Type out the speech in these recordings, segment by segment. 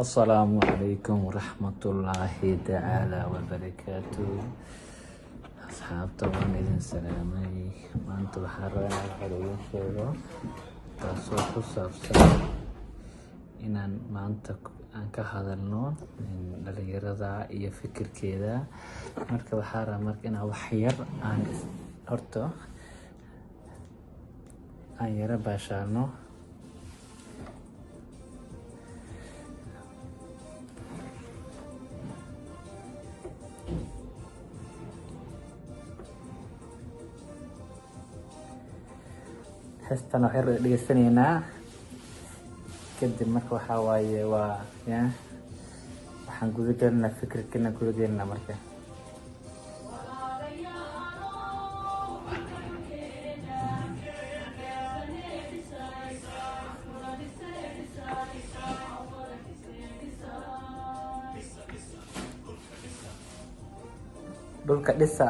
Asalaamu calaykum waraxmatullaahi tacaala wabarakaatu. Asxaabta, waan idin salaamay. Maanta waxaan rabaa inaan wax yar idiin sheego, taasoo ku saabsan inaan maanta aan ka hadalno dhalinyarada iyo fikirkeeda. Marka waxaa rabaa marka inaan wax yar aan horta aan yara baashaano. Heestan wax yar dhegeysanaynaa. Kadib marka waxaa waaye waa ya waxaan guda gelinaa fikirkeena, guda gelinaa marka. Dhulka dhisa.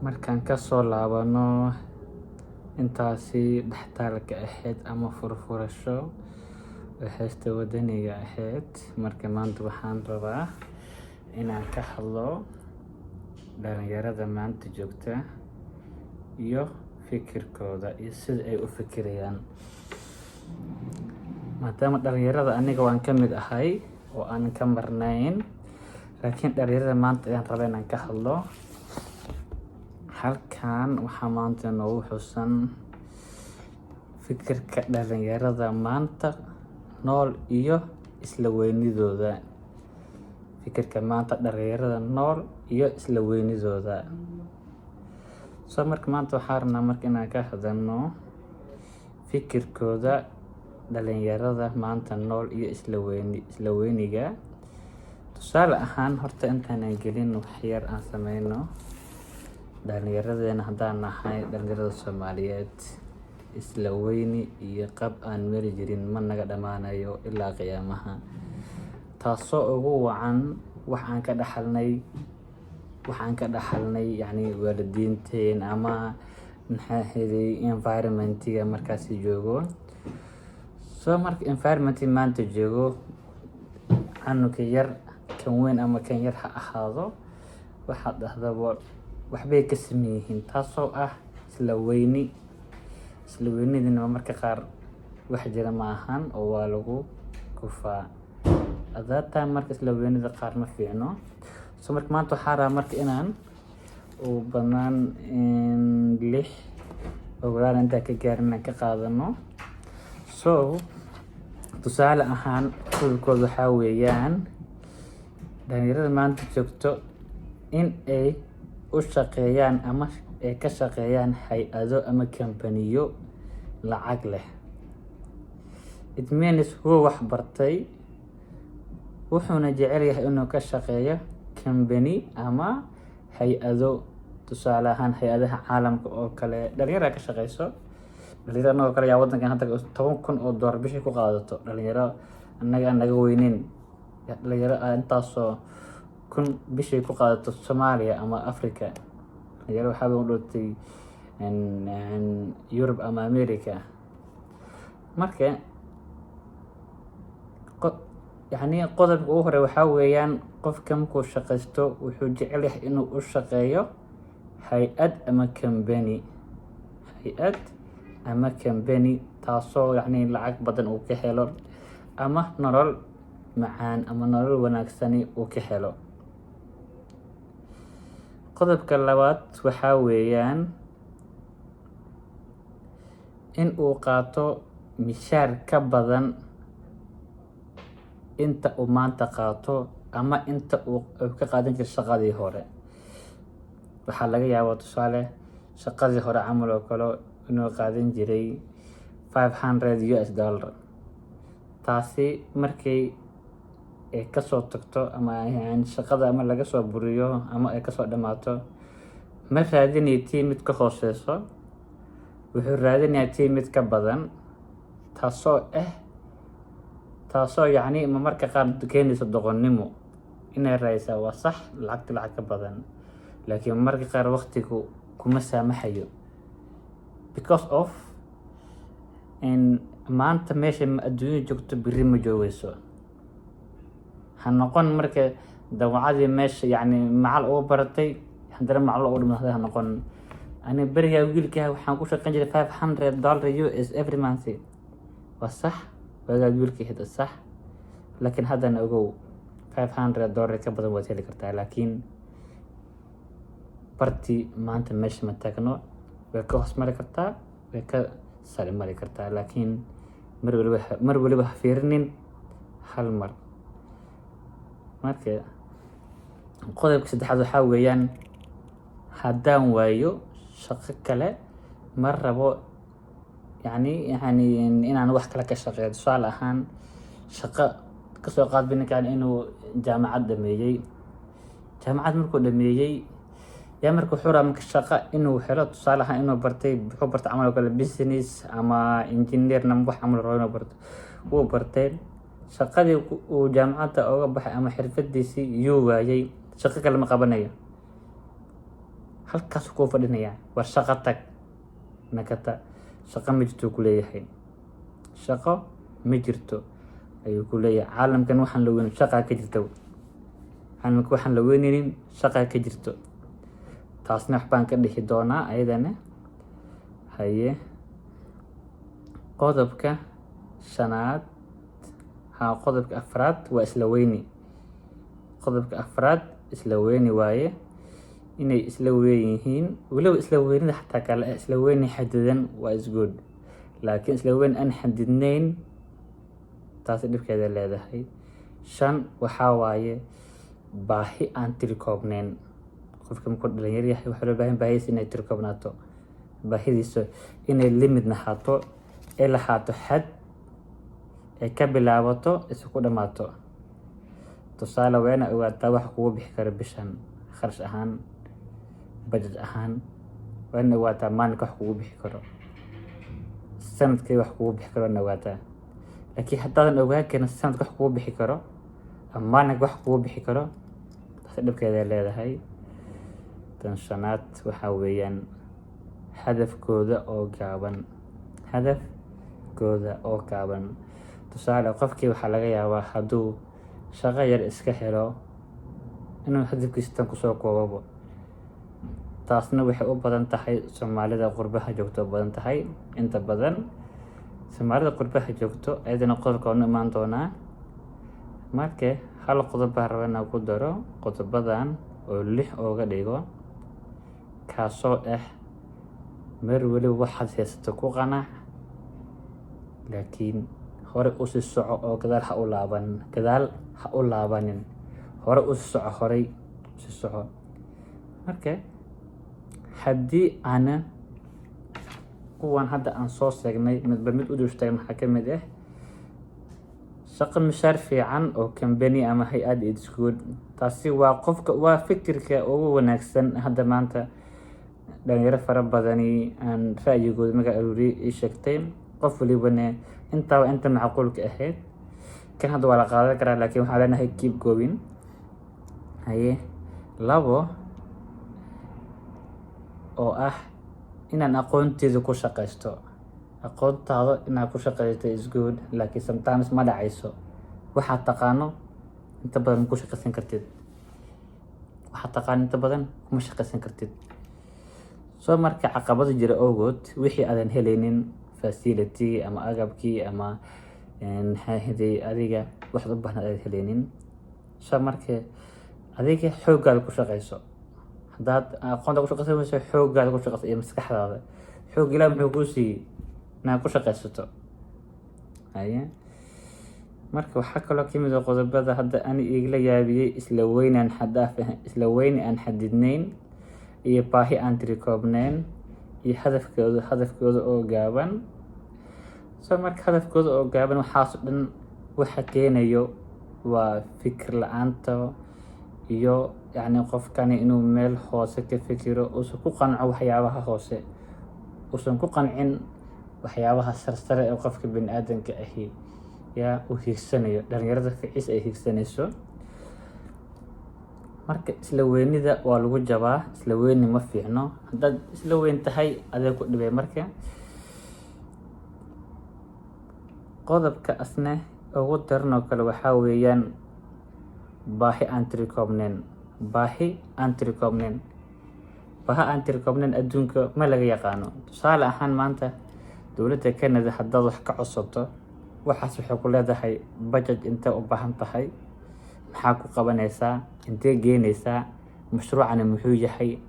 Markaan kasoo laabano intaasi dhextaalka ahayd ama furfurasho oo heesta wadaniga ahayd, marka maanta waxaan rabaa inaan ka hadlo dhalinyarada maanta joogta iyo fikirkooda iyo sida ay u fikirayaan. Maadaama dhalinyarada aniga waan ka mid ahay oo aanan ka marnayn, laakiin dhalinyarada maanta ayaan rabaa inaan ka hadlo. Halkan waxaa maanta noogu xusan fikirka dhalinyarada maanta nool iyo isla weynidooda. Fikirka maanta dhalinyarada nool iyo isla weynidooda. So marka maanta waxaan rabnaa marka inaan ka hadalno fikirkooda dhalinyarada maanta nool iyo isla weyniga. Tusaale ahaan, horta intaanan gelin, wax yar aan sameyno. Dhalinyaradeena haddaan nahay dhalinyarada Soomaaliyeed, isla weyni iyo qab aan mari jirin ma naga dhammaanayo ilaa qiyaamaha, taasoo ugu wacan wax aan ka dhaxalnay, wax aan ka dhaxalnay yacni waalidiinteen ama, maxaa ahaydey, environment-iga markaasi joogo. So marka environment maanta joogo, canuga yar, kan weyn ama kan yar ha ahaado, waxaad dhahdaba waxbay ka siman yihiin, taasoo ah isla weyni. Isla weynidina marka qaar wax jira ma ahan oo waa lagu kufaa. At that time marka isla weynida qaar ma fiicno. So marka maanta waxaa rabaa marka inaan ugu badnaan lix ogolaan intaan ka gaarin inaan ka qaadano. So tusaale ahaan, qodobkooda waxaa weeyaan dhalinyarada maanta joogto in ay u shaqeeyaan ama ay ka shaqeeyaan hay'ado ama kambaniyo lacag leh. It means wuu wax bartay, wuxuuna jecel yahay inuu ka shaqeeyo kambani ama hay'ado. Tusaale ahaan, hay'adaha caalamka oo kale dhalinyara ka shaqeyso. Dhalinyaro anagoo kale yaa wadankan hadda $10,000 bishii ku qaadato. Dhalinyaro annaga aan naga weyneyn, dhalinyaro intaasoo kun bishii ku qaadato Soomaaliya ama Africa, dhalinyaro waxaa u dhootay Europe ama America. Marka yacni qodobka ugu hore waxaa weeyaan, qofka markuu shaqaysto wuxuu jecel yahay inuu u shaqeeyo hay'ad ama company, hay'ad ama company, taasoo yacni lacag badan uu ka helo ama nolol macaan ama nolol wanaagsani uu ka helo. Qodobka labaad waxaa weeyaan In uu qaato mishaar ka badan inta uu maanta qaato ama inta uu ka qaadan jiray shaqadii hore. Waxaa laga yaabaa, tusaale, shaqadii hore camal oo kale inuu qaadan jiray $500 US. Taasi markay ay kasoo tagto ama yani shaqada ama laga soo buriyo ama ay kasoo dhamaato, ma raadinayo tii mid ka hooseyso, wuxuu raadinayaa tii mid ka badan, taasoo yacni ma marka qaar keenayso doqonnimo. Inay raadisaa waa sax lacagta lacag ka badan, laakiin marka qaar waqtigu kuma saamaxayo because of in maanta meesha adduunya joogto berri ma joogeyso. Ha noqon marka dawacadii meesha yacni macal ugu baratay, haddana macal ugu dhimatay ha noqon. Ani berigaa wiilkaa waxaan ku shaqeyn jiray $500 US every month. Waa sax, waagaad wiilka ahayd, sax, laakiin haddana ogow, $500 ka badan waad heli kartaa, laakiin bartii maanta meesha ma taagno. Way ka hoos mari kartaa, way ka sare mari kartaa, laakiin mar waliba ha fiirinin hal mar. Marka qodobka saddexaad waxaa weeyaan, haddaan waayo shaqo kale, ma rabo yani inaan wax kale ka shaqeeyo. Tusaale ahaan, shaqo kasoo qaadba ninkan inuu jaamacad dhameeyey. Jaamacad markuu dhameeyey yaa, marka wuxuu rabaa marka shaqo inuu helo. Tusaale ahaan, inuu bartay, wuxuu bartay camal oo kale business ama engineer nama wax camal rabo inuu barto, wuu bartay. Shaqadii uu jaamacadda oga baxay ama xirfadiisii yuu waayay. Shaqo kale ma qabanayo, halkaasuu kuu fadhinaya. War shaqo tag nakata, shaqo ma jirto ku leeyahay, shaqo ma jirto ayuu ku leeyahay. Caalamkan waxaan la weynin shaqaa ka jirta, caalamka waxaan la weyneynin shaqaa ka jirto. Taasna waxbaan ka dhihi doonaa ayadana. Haye, qodobka shanaad, ha, qodobka afraad waa isla weyni. Qodobka afraad isla weyni waaye, inay isla weyn yihiin. Weliba isla weynida xataa kale, isla weyni xadidan waa is good, laakiin isla weyn aan xadidnayn taasi dhibkeeda leedahay. Shan waxaa waaye baahi aan tirikoobnayn. Qofka markuu dhalinyar yahay, waxaa loo baahan baahidiisa inay tirikoobnaato, baahidiisa inay limit lahaato, ay lahaato xad ay ka bilaabato isu ku dhamaato. Tusaale, waa inaa ogaataa waxa kugu bixi kara bishan kharash ahaan, budget ahaan. Waa ina ogaataa maalinka wax kugu bixi karo, sanadkii wax kugu bixi karo waa ina ogaataa. Laakiin haddaadan ogaan karin sanadka wax kugu bixi karo ama maalinka wax kugu bixi karo, taasi dhibkeeday leedahay. Tan shanaad waxaa weeyaan hadafkooda oo gaaban, hadafkooda oo gaaban. Tusaale, qofkii waxaa laga yaabaa hadduu shaqo yar iska helo inuu hadafkiisa tan kusoo koobabo. Taasna waxay u badan tahay Soomaalida qurbaha joogto, u badan tahay inta badan Soomaalida qurbaha joogto. Ayadana qodobka waan u imaan doonaa. Marka hal qodob baan rabaa inaan ku daro qodobadan oo lix ooga dhigo, kaasoo ah mar weliba waxaad haysato ku qanac, laakiin hore usii soco oo gadaal ha u laaban, gadaal ha u laabanin, hore usii soco, horay usii soco. Marka haddii aanan kuwan hadda aan soo sheegnay midba mid u dul, maxaa ka mid ah shaqo mishaar fiican oo company ama hay'ad, it's good. Taasi waa qofka, waa fikirka ugu wanaagsan. Hadda maanta dhalinyaro fara badani aan ra'yigooda markaa aruuriyay ii sheegtay, qof walibana intaa waa inta macquulka ahayd. Kan hadda waa la qaadan karaa, laakiin waxaa leenahay keep going. Haye, labo oo ah inaan aqoonteeda ku shaqaysto. Aqoontaada inaad ku shaqaysto is good, laakiin sometimes ma dhacayso. Waxaad taqaano inta badan ma ku shaqaysan kartid, waxaad taqaano inta badan kuma shaqaysan kartid. Soo marka caqabado jira awgood, wixii aadan helaynin, facility ama agabkii ama maxaa ahaday, adiga waxaad u baahnaad aad helaynin. Soo marka adiga xooggaada ku shaqayso. Haddaad aqoonta ku shaqaysan weyso, xooggaada ku shaqayso iyo maskaxdaada. Xoog Ilaah muxuu kuu siiyey? Inaad ku shaqaysato. Haye, marka waxaa kaloo kamid ah qodobada hadda ani igala yaabiyey: isla weynaan xad dhaaf ah, isla weyni aan xadidnayn, iyo baahi aan tirikoobnayn, iyo hadafkooda oo gaaban. So marka hadafkooda oo gaaban, waxaas oo dhan waxa keenayo waa fikir la-aanta iyo yacni qofkani inuu meel hoose ka fikiro, uusan ku qanco waxyaabaha hoose, uusan ku qancin waxyaabaha sarsare ee qofka bini aadanka ahi yaa uu hiigsanayo, dhalinyarada ficiis ay hiigsanayso. Marka isla weynida waa lagu jabaa. Isla weyni ma fiicno. Haddaad isla weyn tahay, adee ku dhibay. Marka qodobka asne ugu daran oo kale waxaa weeyaan baahi aan tirikoobnayn. Baahi aan tirikoobnayn, baahi aan tirikoobnayn adduunka ma laga yaqaano. Tusaale ahaan, maanta dowladda Canada haddaad wax ka codsato, waxaas waxay ku leedahay budget. Intee u baahan tahay? Maxaa ku qabanaysaa? Intee geynaysaa? Mashruucani muxuu yahay?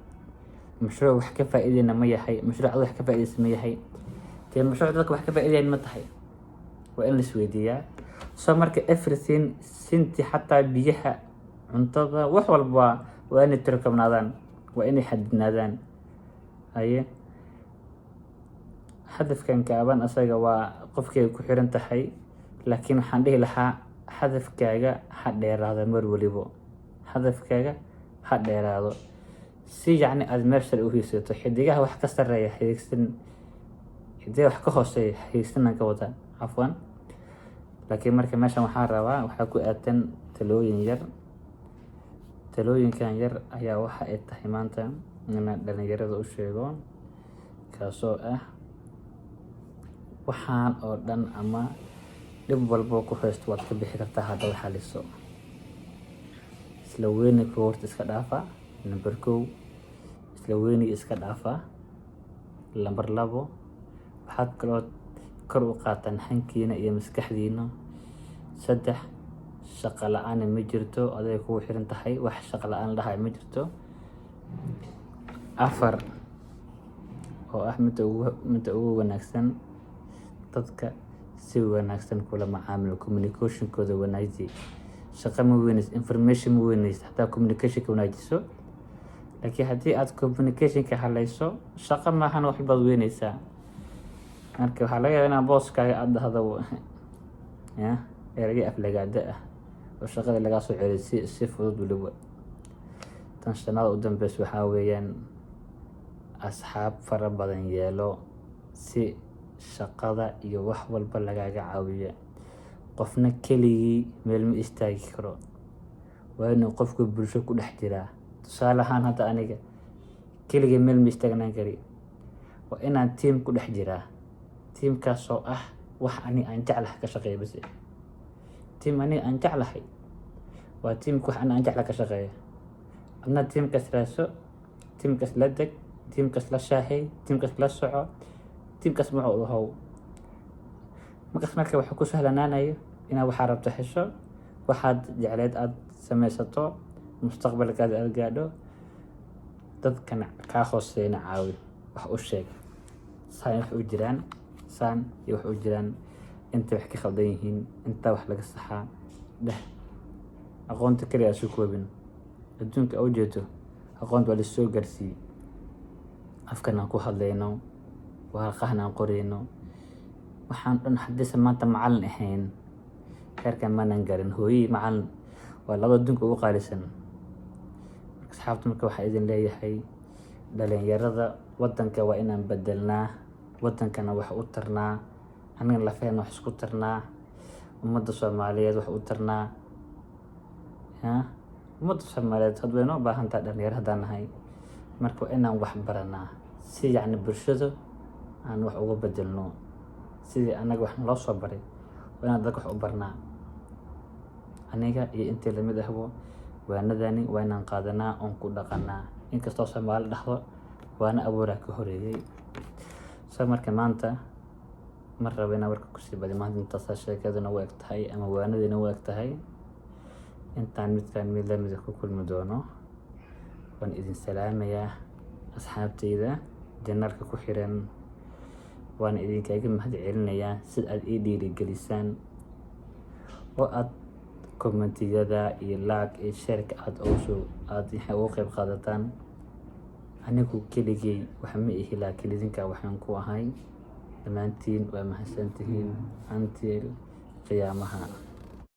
Mashruuc wax ka faa'iideyna ma yahay? Mashruuc wax ka faa'iideysa ma yahay? Dee mashruuc dadka wax ka faa'iideyn ma tahay? Waa in la isweydiiyaa. So marka everything, sinti xataa biyaha, cuntada, wax walba waa inay tirokobnaadaan, waa inay xadidnaadaan. Haye, hadafkan gaaban asaga waa qofkay ku xiran tahay, laakiin waxaan dhihi lahaa hadafkaaga ha dheeraado. Mar walibo hadafkaaga ha dheeraado, si yacni aada meel sare u hiigsato. Xidigaha wax ka sareeya hiigsan, xidigaha wax ka hooseeya hiigsanaan ka wadaa, cafwan. Laakiin marka meeshan waxaa rabaa, waxaa ku aadan talooyin yar. Talooyinkan yar ayaa waxa ay tahay maanta inaan dhalinyarada u sheego, kaasoo ah waxaan oo dhan ama dhib walbo ku haysto waad ka bixi kartaa haddaad xaliso. Isla weyni kow horta iska dhaafa. Number kow, isla weyni iska dhaafa. Number labo, waxaad kaloo kor u qaataan hankiina iyo maskaxdiina. Saddex, shaqo la-aana ma jirto, aday kugu xiran tahay. Wax shaqo la-aan la dhahayo ma jirto. Afar, oo ah midda ugu wanaagsan, dadka si wanaagsan kula macaamilo, communicationkooda wanaaji. Shaqo ma weyneysid, information ma weyneysid hadaa communicationka wanaajiso. Laakiin haddii aad communicationka haleyso, shaqo maahan, wax baad weyneysaa. Marka waxaa laga yaabaa inaa booskaaga aada dhahdo ya erayo aflagaado ah oo shaqada lagaa soo celiyo si fudud weliba. Tan shanaada u dambeysa waxaa weeyaan asxaab fara badan yeelo, si shaqada iyo wax walba lagaaga caawiyo. Qofna keligii meel ma istaagi karo, waa inuu qofku bulsho ku dhex jiraa. Tusaale ahaan, hadda aniga keligii meel ma istaagnaan kari, waa inaan team ku dhex jiraa, teamkaasoo ah wax ani aan jeclahay ka shaqeeya bas. Team aniga aan jeclahay waa teamka wax ani aan jeclahay ka shaqeeya. Adna teamkaas raadso, teamkaas la deg, teamkaas la shaahay, teamkaas la soco, teamkaas muxuu ahow. Markaas marka waxaa ku sahlanaanayo inaad waxaa rabto hesho, waxaad jecleed aada sameysato, mustaqbalkaada aada gaadho. Dadkana kaa hooseyna caawi, wax u sheeg saan wax u jiraan, saan iyo wax u jiraan, intay wax ka khaldan yihiin, intaa wax laga saxaa dheh. Aqoonta kaliya isu koobin. Adduunka a ujeedo aqoonta waa lasoo gaarsiiyey. Afkan aan ku hadlayno, waraqahan aan qoreyno, waxaan dhan haddaysan maanta macalin ahayn heerkan maanan garin. Hooyihii macalin waa laba adduunka ugu qaalisan. Marka asxaabta, marka waxaa idin leeyahay, dhalinyarada waddanka waa inaan bedelnaa, waddankana wax u tarnaa, anigana lafahena wax isku tarnaa, ummadda Soomaaliyeed wax u tarnaa. Ya ummadda Soomaaliyeed had way noo baahan tahay dhalinyaro haddaan nahay. Marka waa inaan wax baranaa, si yacni bulshada aan wax uga bedelno. Sidii annaga wax naloo soo baray waa inaan dadka wax u barnaa. Aniga iyo intii lamid ahbo, waanadani waa inaan qaadanaa oon ku dhaqanaa, inkastoo Soomaali dhahdo waana abuuraa ka horeeyey. So marka maanta ma rabo inaan warka kusii badiyo. Maanta intaasaa sheekaduna u eg tahay ama waanadina u eg tahay. Intaan midkaan mid lamida ku kulmi doono, waan idin salaamayaa, asxaabteyda channelka ku xiran. Waana idinkaga mahad celinayaa sida aad ii dhiirigelisaan oo aad commentiyada iyo like iyo shareka aad ugu aad uga qayb qaadataan. Anigu keligay wax ma ihi, laakiin idinka waxaan ku ahay. Dhammaantiin waa mahadsantihiin until qiyaamaha.